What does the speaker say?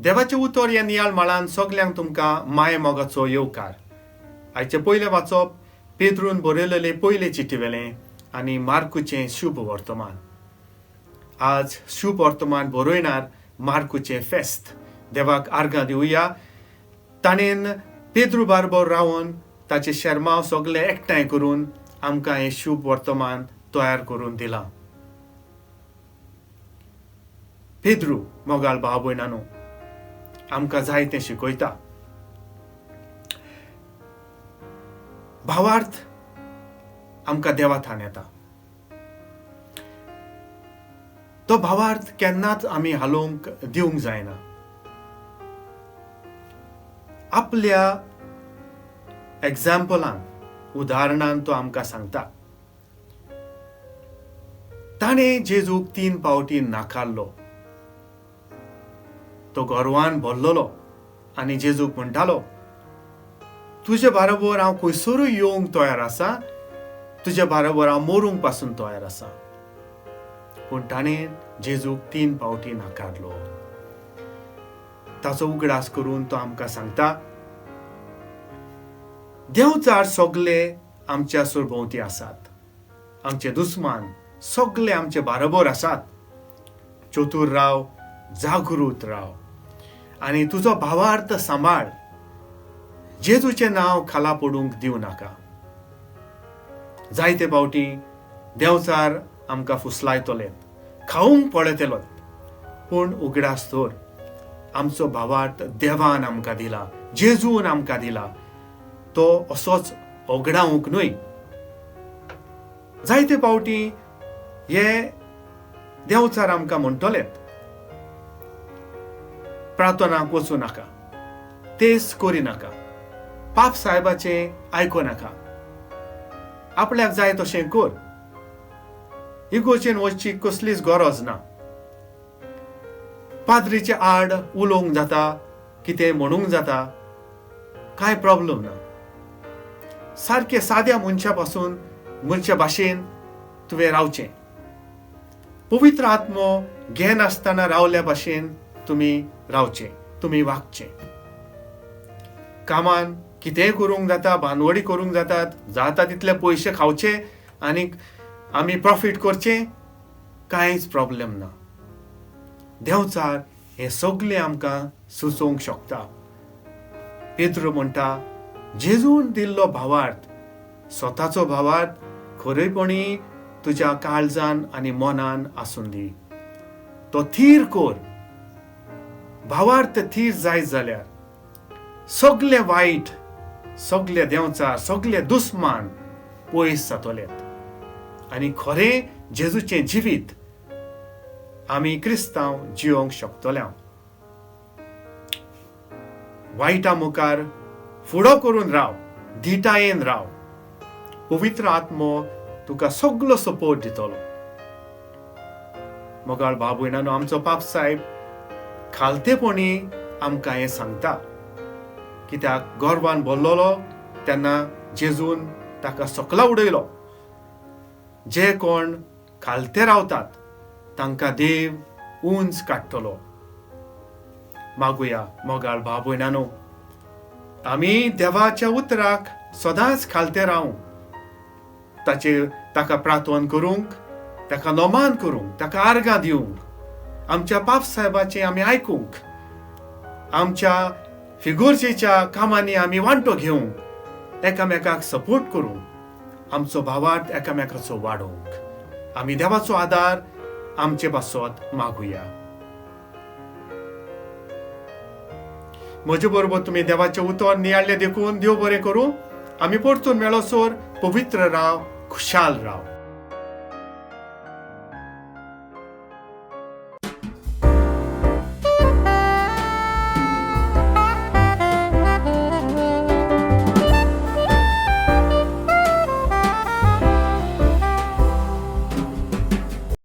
देवाचें उतर ह्या नियाळ माळान सगल्यांक तुमकां माये मोगाचो येवकार. आयचें पयलें वाचप पेद्रून बरयलेले पयले चिटी वेलें आनी मार्कुचें शुभ वर्तमान. आज शुभ वर्तमान बरयणार मार्कुचें फेस्त. देवाक आर्गां दिवया. ताणेन पेद्रू बारबर रावन ताचे शेर्मांव सगळे एकठांय करून आमकां हें शुभ वर्तमान तयार करून दिलां. पेद्रू मोगाळ भाव भयणांनो आमकां जायतें शिकयता. भावार्थ आमकां देवा थान येता. तो भावार्थ केन्नाच आमी हालोवंक दिवंक जायना. आपल्या एग्जाम्पलान उदाहरणान तो आमकां सांगता. ताणें जेजूक तीन पावटी नाकारलो. तो गोरवान भरलेलो आनी जेजूक म्हणटालो, तुजे बाराबर हांव खंयसरूय येवंक तयार आसा, तुजे बाराबर हांव मरूंक पासून तयार आसा. पूण ताणें जेजूक तीन पावटी नाकारलो. ताचो उगडास करून तो आमकां सांगता, देंवचार सगले आमच्या सरभोंवती आसात, आमचे दुस्मान सगले आमचे बाराबर आसात. चतूर राव, जागृत राव आनी तुजो भावार्थ सांबाळ. जेजूचें नांव खाला पडूंक दिवं नाका. जायते फावटी देंवचार आमकां फुसलायतले, खावंक पळयतलो, पूण उगडास दवर, आमचो भावार्थ देवान आमकां दिला, जेजून आमकां दिला, तो असोच ओगडावंक न्हय. जायते फावटी हे देंवचार आमकां म्हणटले, प्रार्थनाक वचूं नाका, तेज करी नाका, पाप साहेबाचें आयकूं नाका, आपल्याक जाय तशें कर, इगोचेन वचची कसलीच गरज ना, पाद्रीचे आड उलोवंक जाता, कितें म्हणूंक जाता, कांय प्रॉब्लम ना. सारके साद्या मनशा पासून मनशा भाशेन तुवें रावचें. पवित्र आत्मो घेनासतना रावल्या भाशेन तुमी रावचें, तुमी वागचें. कामान कितेंय करूंक जाता, बानवडी करूंक जातात, जाता तितले पयशे खावचे आनी आमी प्रॉफीट करचें, कांयच प्रॉब्लम ना. देंवचार हें सगलें आमकां सुचोवंक शकता. पेद्रू म्हणटा, जेजून दिल्लो भावार्थ, स्वताचो भावार्थ खरेपणी तुज्या काळजान आनी मनान आसूं दी, तो थीर कर. भावार्थ थीर जायत जाल्यार सगले वायट, सगले देंवचार, सगले दुस्मान पयस जातले आनी खरें जेजूचें जिवीत आमी क्रिस्तांव जियोंक शकतले. वायटा मुखार फुडो करून राव, धिटायेन राव, पवित्र आत्मो तुका सगलो सपोर्ट दितलो. मोगाळ भाव भयणांनो, आमचो पाप साहेब खालतेपणी आमकां हें सांगता. कित्याक गोरवान भरलेलो तेन्ना जेजून ताका सकला उडयलो. जे कोण खालते रावतात तांकां देव उंच काडटलो. मागुया मोगाळ भाव भयणांनो, आमी देवाच्या उतराक सदांच खालते रावूंक, ताचेर ताका प्रार्थना करूंक, ताका नमान करूंक, ताका आर्गां दिवंक, आमच्या पाप साहेबाचें आमी आयकूंक, आमच्या फिगोर्जेच्या कामांनी आमी वांटो घेवंक, एकामेकाक सपोर्ट करूंक, आमचो भावार्थ एकामेकाचो वाडोवंक आमी देवाचो आदार आमचे पासत मागुया. म्हजे बरोबर तुमी देवाचें उतर नियाळ्ळें देखून देव बरें करूं. आमी परतून मेळोसर पवित्र राव, खुशाल राव.